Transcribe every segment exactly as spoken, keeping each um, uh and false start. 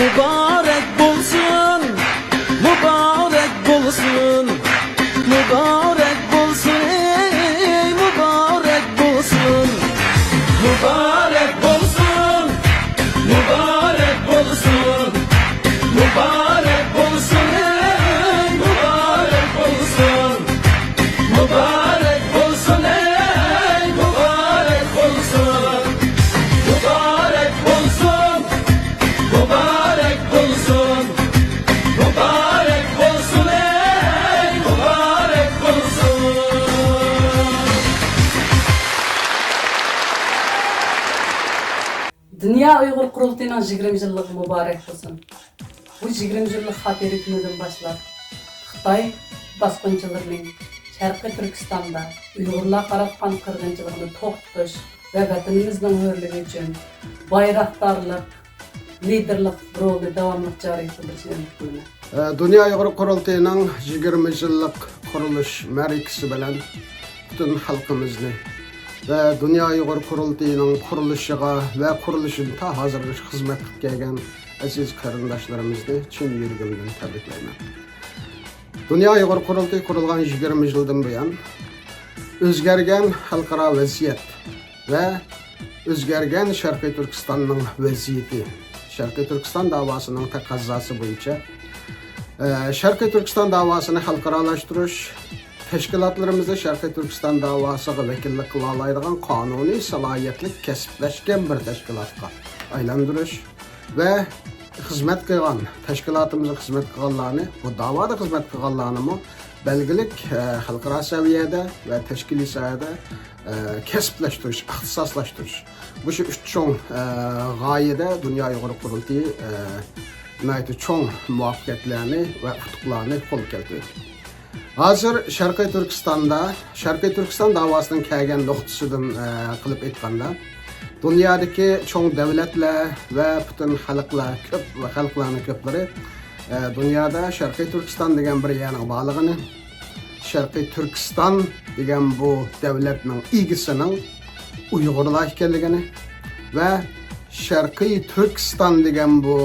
مۇبارەك بولسۇن، مۇبارەك بولسۇن، مۇبارەك بولسۇن، ئەي مۇبارەك بولسۇن. مۇبارەك بولسۇن، مۇبارەك بولسۇن، مۇبارەك بولسۇن، ئەي مۇبارەك بولسۇن. مۇبارەك بولسۇن، ئەي مۇبارەك بولسۇن. مۇبارەك بولسۇن، مۇبارەك بولسۇن، مۇبارەك بولسۇن، ئەي مۇبارەك بولسۇن. دۇنيا ئۇيغۇر قۇرۇلتىيىنىڭ يىگىرمە يىللىقى مۇبارەك بولسۇن! بۇ يىگىرمە يىللىق خاتىرە كۈنىدىن باشلاپ، خىتاي باسقۇنچىلىرىنىڭ شەرقىي تۈركىستاندا ئۇيغۇرلارغا قاراتقان قىرغىنچىلىقىنى توختىتىش ۋە ۋەتىنىمىزنىڭ ھۆرلۈكى ئۈچۈن بايراقدارلىق، لىدېرلىق رولىنى داۋاملىق جارى قىلدۇرۇشىنى ئۈمىد قىلىمەن. ئە، دۇنيا ئۇيغۇر قۇرۇلتىيىنىڭ يىگىرمە يىللىق قۇرۇلۇش مەرىكىسى بىلەن پۈتۈن خەلقىمىزنى ۋە دۇنيا ئۇيغۇر قۇرۇلتىيىنىڭ قۇرۇلۇشىغا ۋە قۇرۇلۇشىدىن تا ھازىرغىچە خىزمەت قىلىپ كەلگەن ئەزىز قېرىنداشلىرىمىزنى چىن يۈرىكىمدىن تەبرىكلەيمەن. دۇنيا ئۇيغۇر قۇرۇلتىيى قۇرۇلغان يىگىرمە يىلدىن بۇيان، ئۆزگەرگەن خەلقئارا ۋەزىيەت ۋە ئۆزگەرگەن شەرقىي تۈركىستاننىڭ ۋەزىيىتى، شەرقىي تۈركىستان داۋاسىنىڭ تەقەززاسى بويىچە، ئە، شەرقىي تۈركىستان داۋاسىنى خەلقئارالاشتۇرۇش، تەشكىلاتلىرىمىزنى شەرقىي تۈركىستان داۋاسىغا ۋەكىللىك قىلالايدىغان قانۇنىي سالاھىيەتلىك كەسىپلەشكەن بىر تەشكىلاتقا ئايلاندۇرۇش ۋە خىزمەت قىلغان، تەشكىلاتىمىزغا خىزمەت قىلغانلارنى، بۇ داۋادا خىزمەت قىلغانلارنىمۇ بەلگىلىك، ئە، خەلقئارا سەۋىيەدە ۋە تەشكىلىي ساھەدە، ئە، كەسىپلەشتۈرۈش، ئىختىساسلاشتۇرۇش. مۇشۇ ئۈچ چوڭ، ئە، غايىدە دۇنيا ئۇيغۇر قۇرۇلتىيى، ئە، ناھايىتى چوڭ مۇۋەپپەقىيەتلەرنى ۋە ئۇتۇقلارنى قولغا كەلتۈردى. ھازىر شەرقىي تۈركىستاندا، شەرقىي تۈركىستان داۋاسىنىڭ كەلگەن نۇقتىسىدىن، ئە، قىلىپ ئېيتقاندا، دۇنيادىكى چوڭ دۆلەتلەر ۋە پۈتۈن خەلقلەر كۆپ، خەلقلەرنىڭ كۆپلىرى، ئە، دۇنيادا شەرقىي تۈركىستان دېگەن بىر يەرنىڭ بارلىقىنى، شەرقىي تۈركىستان دېگەن بۇ دۆلەتنىڭ ئىگىسىنىڭ ئۇيغۇرلار ئىكەنلىكىنى ۋە شەرقىي تۈركىستان دېگەن بۇ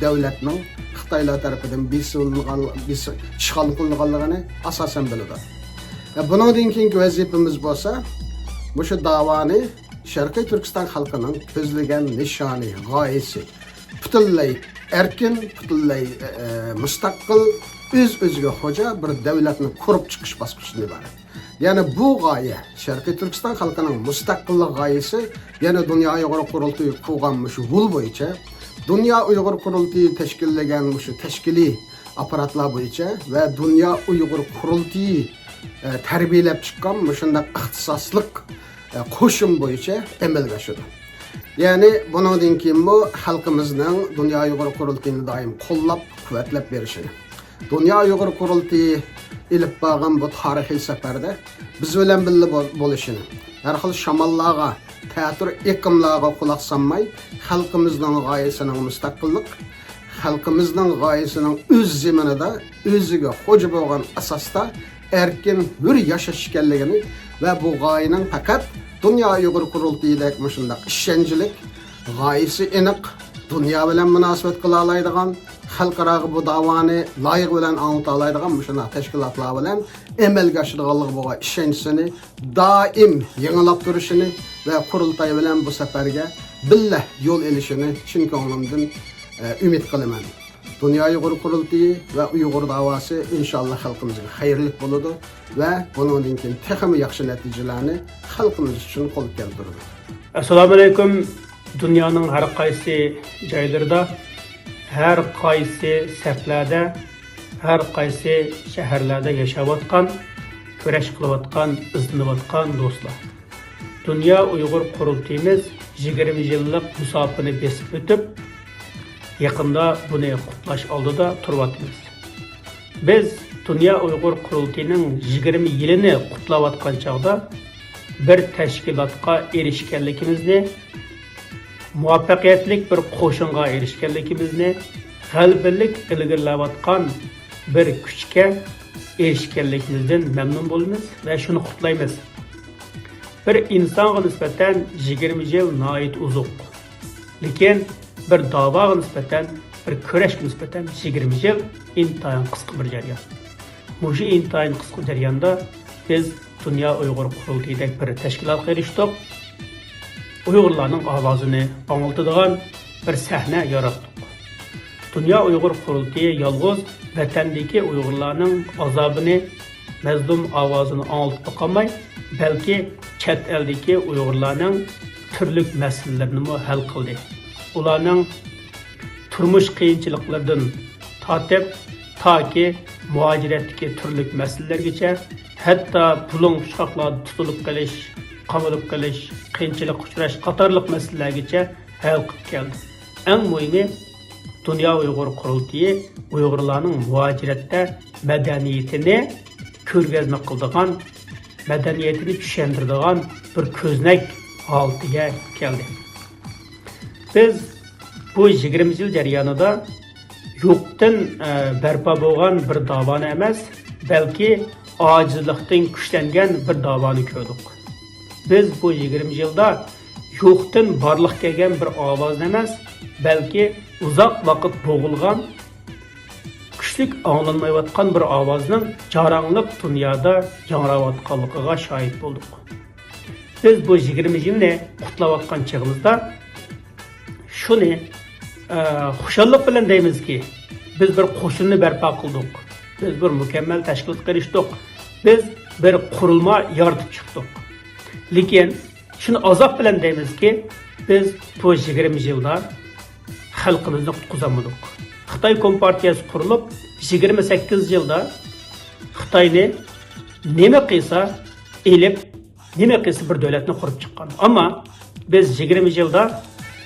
دۆلەتنىڭ خىتايلار تەرىپىدىن بېسىلىنغان، بېسى-، ئىشغال قىلىنغانلىقىنى ئاساسەن بىلىدۇ. ۋە بۇنىڭدىن كېيىنكى ۋەزىپىمىز بولسا، مۇشۇ داۋانى شەرقىي تۈركىستان خەلقىنىڭ كۆزلىگەن نىشانى، غايىسى، پۈتۈنلەي ئەركىن، پۈتۈنلەي، ئە، مۇستەقىل، ئۆز-ئۆزىگە خوجا بىر دۆلەتنى قۇرۇپ چىقىش باسقۇچىدىن ئىبارەت. يەنى بۇ غايە، شەرقىي تۈركىستان خەلقىنىڭ مۇستەقىللىق غايىسى، يەنى دۇنيا ئۇيغۇر قۇرۇلتىيى قۇرغان مۇشۇ يول بويىچە، دۇنيا ئۇيغۇر قۇرۇلتىيى تەشكىللىگەن مۇشۇ تەشكىلىي ئاپپاراتلار بويىچە ۋە دۇنيا ئۇيغۇر قۇرۇلتىيى، ئە، تەربىيەلەپ چىققان مۇشۇنداق ئىختىساسلىق، ئە، قوشۇن بويىچە ئەمەلگە ئاشىدۇ. يەنى بۇنىڭدىن كېيىنمۇ خەلقىمىزنىڭ دۇنيا ئۇيغۇر قۇرۇلتىيىنى دائىم قوللاپ، قۇۋۋەتلەپ بېرىشىنى، دۇنيا ئۇيغۇر قۇرۇلتىيى ئېلىپ بارغان بۇ تارىخىي سەپەردە بىز بىلەن بىللە بول-، بولۇشىنى، ھەر خىل شاماللارغا، تەتۈر ئېقىملارغا قۇلاق سالماي، خەلقىمىزنىڭ غايىسىنىڭ مۇستەقىللىق، خەلقىمىزنىڭ غايىسىنىڭ ئۆز زېمىنىدا، ئۆزىگە خوجا بولغان ئاساستا ئەركىن، ھۆر ياشاش ئىكەنلىكىنى ۋە بۇ غايىنىڭ پەقەت دۇنيا ئۇيغۇر قۇرۇلتىيىدەك مۇشۇنداق ئىشەنچلىك، غايىسى ئېنىق، دۇنيا بىلەن مۇناسىۋەت قىلالايدىغان، خەلقئاراغا بۇ داۋانى لايىق بىلەن ئاڭلىتالايدىغان مۇشۇنداق تەشكىلاتلار بىلەن ئەمەلگە ئاشىدىغانلىقىغا بولغان ئىشەنچىنى دائىم يېڭىلاپ تۇرۇشىنى ۋە قۇرۇلتاي بىلەن بۇ سەپەرگە بىللە يول ئېلىشىنى چىن كۆڭلۈمدىن، ئە، ئۈمىد قىلىمەن. دۇنيا ئۇيغۇر قۇرۇلتىيى ۋە ئۇيغۇر داۋاسى ئىنشاللا خەلقىمىزگە خەيرلىك بولىدۇ ۋە بۇنىڭدىن كېيىن تېخىمۇ ياخشى نەتىجىلەرنى خەلقىمىز ئۈچۈن قولغا كەلتۈرىدۇ. ئەسسالامۇئەلەيكۇم. دۇنيانىڭ ھەر قايسى جايلىرىدا، ھەر قايسى سەپلەردە، ھەر قايسى شەھەرلەردە ياشاۋاتقان، كۈرەش قىلىۋاتقان، ئىزدىنىۋاتقان دوستلار. دۇنيا ئۇيغۇر قۇرۇلتىيىمىز يىگىرمە يىللىق مۇساپىنى بېسىپ ئۆتۈپ، يېقىندا بۇنى قۇتلاش ئالدىدا تۇرۇۋاتىمىز. بىز دۇنيا ئۇيغۇر قۇرۇلتىيىنىڭ يىگىرمە يىلىنى قۇتلاۋاتقان چاغدا، بىر تەشكىلاتقا ئېرىشكەنلىكىمىزنى، مۇۋەپپەقىيەتلىك بىر قوشۇنغا ئېرىشكەنلىكىمىزنى، غەلىبىلىك ئىلگىرىلەۋاتقان بىر كۈچكە ئېرىشكەنلىكىمىزدىن مەمنۇن بولىمىز ۋە شۇنى قۇتلايمىز. بىر ئىنسانغا نىسبەتەن يىگىرمە يىل ناھايىتى ئۇزۇن. لېكىن بىر داۋاغا نىسبەتەن بىر كۈرەشكە نىسبەتەن يىگىرمە يىل ئىنتايىن قىسقا بىر جەريان. مۇشۇ ئىنتايىن قىسقا جەرياندا بىز دۇنيا ئۇيغۇر قۇرۇلتىيىدەك بىر تەشكىلاتقا ئېرىشتۇق. ئۇيغۇرلارنىڭ ئاۋازىنى ئاڭلىتىدىغان بىر سەھنە ياراتتۇق. دۇنيا ئۇيغۇر قۇرۇلتىيى يالغۇز ۋەتەندىكى ئۇيغۇرلارنىڭ ئازابىنى، مەزلۇم ئاۋازىنى ئاڭلىتىپ قالماي، بەلكى چەت ئەلدىكى ئۇيغۇرلارنىڭ تۈرلۈك مەسىلىلىرىنىمۇ ھەل قىلدى. ئۇلارنىڭ تۇرمۇش قىيىنچىلىقلىرىدىن تارتىپ، تاكى مۇھاجىرەتتىكى تۈرلۈك مەسىلىلەرگىچە، ھەتتا پۇلۇڭ پۇچقاقلاردا تۇتۇلۇپ قېلىش، قامىلىپ قېلىش، قىيىنچىلىققا ئۇچراش قاتارلىق مەسىلىلەرگىچە ھەل قىلىپ كەلدى. ئەڭ مۇھىمى، دۇنيا ئۇيغۇر قۇرۇلتىيى ئۇيغۇرلارنىڭ مۇھاجىرەتتە مەدەنىيىتىنى كۆرگەزمە قىلىدىغان، مەدەنىيىتىنى چۈشەندۈرىدىغان بىر كۆزنەك ھالىتىگە كەلدى. بىز بۇ يىگىرمە يىل جەريانىدا يوقتىن، ئە، بەرپا بولغان بىر داۋانى ئەمەس، بەلكى ئاجىزلىقتىن كۈچلەنگەن بىر داۋانى كۆردۇق. بىز بۇ يىگىرمە يىلدا يوقتىن بارلىققا كەلگەن بىر ئاۋازنى ئەمەس، بەلكى ئۇزاق ۋاقىت بوغۇلغان، كۈچلۈك ئاڭلانمايۋاتقان بىر ئاۋازنىڭ جاراڭلىق دۇنيادا ياڭراۋاتقانلىقىغا شاھىت بولدۇق. بىز بۇ يىگىرمە يىلنى قۇتلاۋاتقان چېغىمىزدا شۇنى، ئە، خۇشاللىق بىلەن دەيمىزكى، بىز بىر قوشۇننى بەرپا قىلدۇق. بىز بىر مۇكەممەل تەشكىلاتقا ئېرىشتۇق. بىز بىر قۇرۇلما يارىتىپ چىقتۇق. لېكىن شۇنى ئازاب بىلەن دەيمىزكى، بىز بۇ يىگىرمە يىلدا خەلقىمىزنى قۇتقۇزالمىدۇق. خىتاي كومپارتىيەسى قۇرۇلۇپ يىگىرمە سەككىز يىلدا خىتاينى نېمە قىلسا ئېلىپ، نېمە قىلسا بىر دۆلەتنى قۇرۇپ چىققان. ئەمما بىز يىگىرمە يىلدا،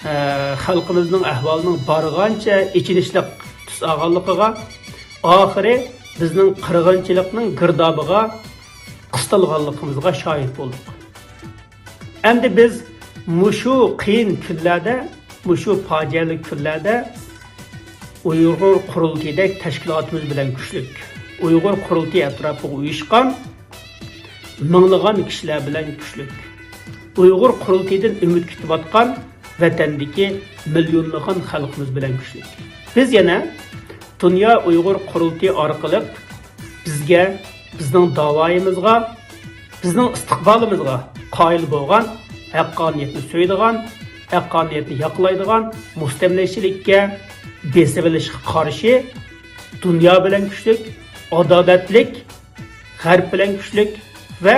ئە، خەلقىمىزنىڭ ئەھۋالىنىڭ بارغانچە ئېچىنىشلىق تۈس ئالغانلىقىغا، ئاخىرى بىزنىڭ قىرغىنچىلىقنىڭ گىردابىغا قىستالغانلىقىمىزغا شاھىت بولدۇق. ئەمدى بىز مۇشۇ قىيىن كۈنلەردە، مۇشۇ پاجىئەلىك كۈنلەردە ئۇيغۇر قۇرۇلتىيىدەك تەشكىلاتىمىز بىلەن كۈچلۈك، ئۇيغۇر قۇرۇلتىيى ئەتراپىغا ئۇيۇشقان مىڭلىغان كىشىلەر بىلەن كۈچلۈك، ئۇيغۇر قۇرۇلتىيىدىن ئۈمىد كۈتۈۋاتقان ۋەتەندىكى مىليونلىغان خەلقىمىز بىلەن كۈچلۈك. بىز يەنە دۇنيا ئۇيغۇر قۇرۇلتىيى ئارقىلىق بىزگە، بىزنىڭ داۋايىمىزغا، بىزنىڭ ئىستىقبالىمىزغا قايىل بولغان، ھەققانىيەتنى سۆيىدىغان، ھەققانىيەتنى ياقلايدىغان، مۇستەملىكىچىلىككە، بېسىۋېلىشقا قارشى، دۇنيا بىلەن كۈچلۈك، ئادالەتلىك، غەرب بىلەن كۈچلۈك ۋە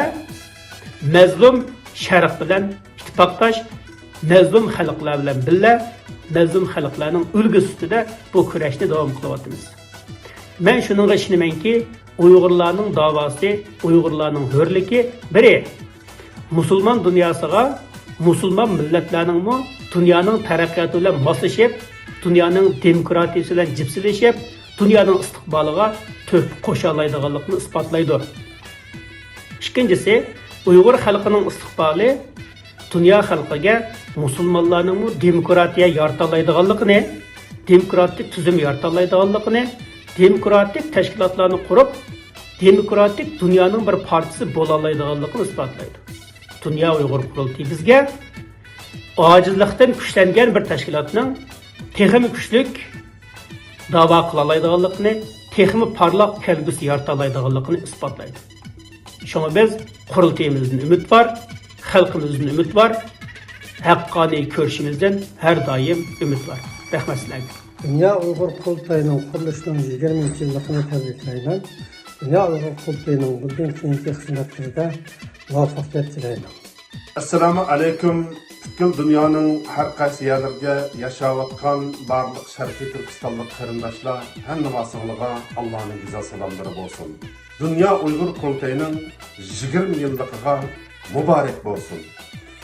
مەزلۇم شەرق بىلەن ئىتتىپاقداش، مەزلۇم خەلقلەر بىلەن بىللە، مەزلۇم خەلقلەرنىڭ ئۈلگىسى سۈپىتىدە بۇ كۈرەشنى داۋام قىلىۋاتىمىز. مەن شۇنىڭغا ئىشىنىمەنكى، ئۇيغۇرلارنىڭ داۋاسى، ئۇيغۇرلارنىڭ ھۆرلۈكى بىرى، مۇسۇلمان دۇنياسىغا، مۇسۇلمان مىللەتلەرنىڭمۇ دۇنيانىڭ تەرەققىياتى بىلەن ماسلىشىپ، دۇنيانىڭ دېموكراتىيىسى بىلەن جىپسىلىشىپ، دۇنيانىڭ ئىستىقبالىغا تۆھپە قوشالايدىغانلىقىنى ئىسپاتلايدۇ. ئىككىنچىسى، ئۇيغۇر خەلقىنىڭ ئىستىقبالى دۇنيا خەلقىگە مۇسۇلمانلارنىڭمۇ دېموكراتىيە يارىتالايدىغانلىقىنى، دېموكراتىك تۈزۈم يارىتالايدىغانلىقىنى، دېموكراتىك تەشكىلاتلارنى قۇرۇپ، دېموكراتىك دۇنيانىڭ بىر پارچىسى بولالايدىغانلىقىنى ئىسپاتلايدۇ. دۇنيا ئۇيغۇر قۇرۇلتىيى بىزگە ئاجىزلىقتىن كۈچلەنگەن بىر تەشكىلاتنىڭ تېخىمۇ كۈچلۈك داۋا قىلالايدىغانلىقىنى، تېخىمۇ پارلاق كەلگۈسى يارىتالايدىغانلىقىنى ئىسپاتلايدۇ. شۇڭا بىز قۇرۇلتىيىمىزدىن ئۈمىدۋار، خەلقىمىزدىن ئۈمىدۋار، ھەققانىي كۈرىشىمىزدىن ھەر دائىم ئۈمىدۋار. رەھمەت سىلەرگە. دۇنيا ئۇيغۇر قۇرۇلتىيىنىڭ قۇرۇلۇشىنىڭ يىگىرمىنچى يىللىقىنى تەبرىكلەيمەن. دۇنيا ئۇيغۇر قۇرۇلتىيىنىڭ بۇندىن كېيىنكى خىزمەتلىرىدە مۇۋەپپەقىيەت تىلەيمەن. ئەسسالامۇ ئەلەيكۇم. پۈتكۈل دۇنيانىڭ ھەر قايسى يەرلىرىگە ياشاۋاتقان بارلىق شەرقىي تۈركىستانلىق قېرىنداشلار، ھەممىڭلارغا ئاللانىڭ گۈزەل سالاملىرى بولسۇن. دۇنيا ئۇيغۇر قۇرۇلتىيىنىڭ يىگىرمە يىللىقىغا مۇبارەك بولسۇن.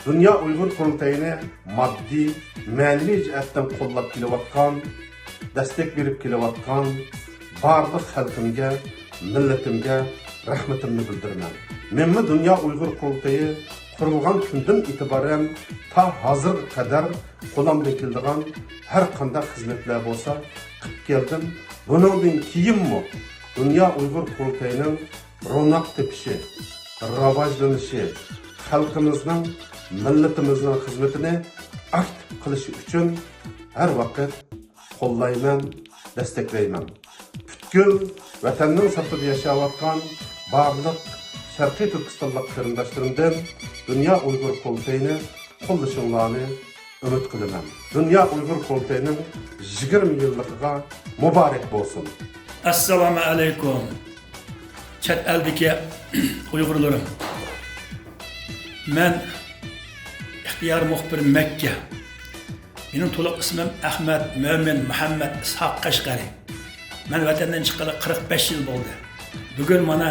دۇنيا ئۇيغۇر قۇرۇلتىيىنى ماددىي، مەنىۋى جەھەتتىن قوللاپ كېلىۋاتقان، دەستەك بېرىپ كېلىۋاتقان بارلىق خەلقىمگە، مىللىتىمگە رەھمىتىمنى بىلدۈرىمەن. مەنمۇ دۇنيا ئۇيغۇر قۇرۇلتىيى قۇرۇلغان كۈندىن ئېتىبارەن تا ھازىرغا قەدەر قولۇمدىن كېلىدىغان ھەر قانداق خىزمەتلەر بولسا قىلىپ كەلدىم. بۇنىڭدىن كېيىنمۇ دۇنيا ئۇيغۇر قۇرۇلتىيىنىڭ روناق تېپىشى، راۋاجلىنىشى، خەلقىمىزنىڭ، مىللىتىمىزنىڭ خىزمىتىنى ئاكتىپ قىلىشى ئۈچۈن ھەر ۋاقىت قوللايمەن، دەستەكلەيمەن. پۈتكۈل ۋەتەننىڭ سىرتىدا ياشاۋاتقان بارلىق شەرقىي تۈركىستانلىق قېرىنداشلىرىمدىن دۇنيا ئۇيغۇر قۇرۇلتىيىنى قوللىشىڭلارنى ئۈمىد قىلىمەن. دۇنيا ئۇيغۇر قۇرۇلتىيىنىڭ يىگىرمە يىللىقىغا مۇبارەك بولسۇن! ئەسسالامۇ ئەلەيكۇم، چەت ئەلدىكى ئۇيغۇرلىرىم. مەن ئىختىيار مۇخبىر مەككە. مېنىڭ تولۇق ئىسمىم ئەخمەت مۆمىن مۇھەممەد ئىسھاق قەشقەرى. مەن ۋەتەندىن چىققىلى قىرىق بەش يىل بولدى. بۈگۈن مانا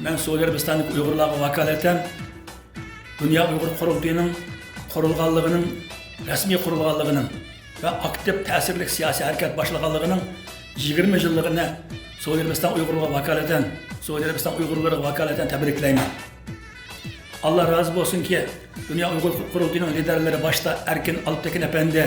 مەن سەئۇدى ئەرەبىستاندىكى ئۇيغۇرلارغا ۋاكالىتەن دۇنيا ئۇيغۇر قۇرۇلتىيىنىڭ قۇرۇلغانلىقىنىڭ، رەسمىي قۇرۇلغانلىقىنىڭ ۋە ئاكتىپ تەسىرلىك سىياسىي ھەرىكەت باشلىغانلىقىنىڭ يىگىرمە يىللىقىنى سەئۇدى ئەرەبىستان ئۇيغۇرلىرىغا ۋاكالىتەن، سەئۇدى ئەرەبىستان ئۇيغۇرلىرىغا ۋاكالىتەن تەبرىكلەيمەن. ئاللا رازى بولسۇنكى، دۇنيا ئۇيغۇر قۇرۇلتىيىنىڭ لىدەرلىرى باشتا ئەركىن ئالپتېكىن ئەپەندى،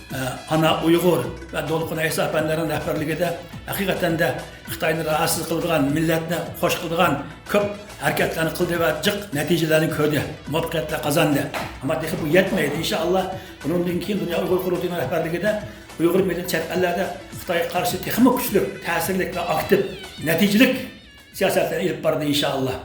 ئە، ئانا ئۇيغۇر ۋە دولقۇن ئەيسا ئەپەندىلەرنىڭ رەھبەرلىكىدە ھەقىقەتەن دە خىتاينى راھەتسىز قىلىدىغان، مىللەتنى خوش قىلىدىغان كۆپ ھەرىكەتلەرنى قىلدى ۋە جىق نەتىجىلەرنى كۆردى، مۇۋەپپەقىيەتلەر قازاندى. ئەمما تېخى بۇ يەتمەيدۇ. ئىنشائاللا، بۇنىڭدىن كېيىن دۇنيا ئۇيغۇر قۇرۇلتىيىنىڭ رەھبەرلىكىدە ئۇيغۇر مىللىتى چەت ئەللەردە خىتايغا قارشى تېخىمۇ كۈچلۈك، تەسىرلىك ۋە ئاكتىپ، نەتىجىلىك سىياسەتلەرنى ئېلىپ بارىدۇ، ئىنشائاللا.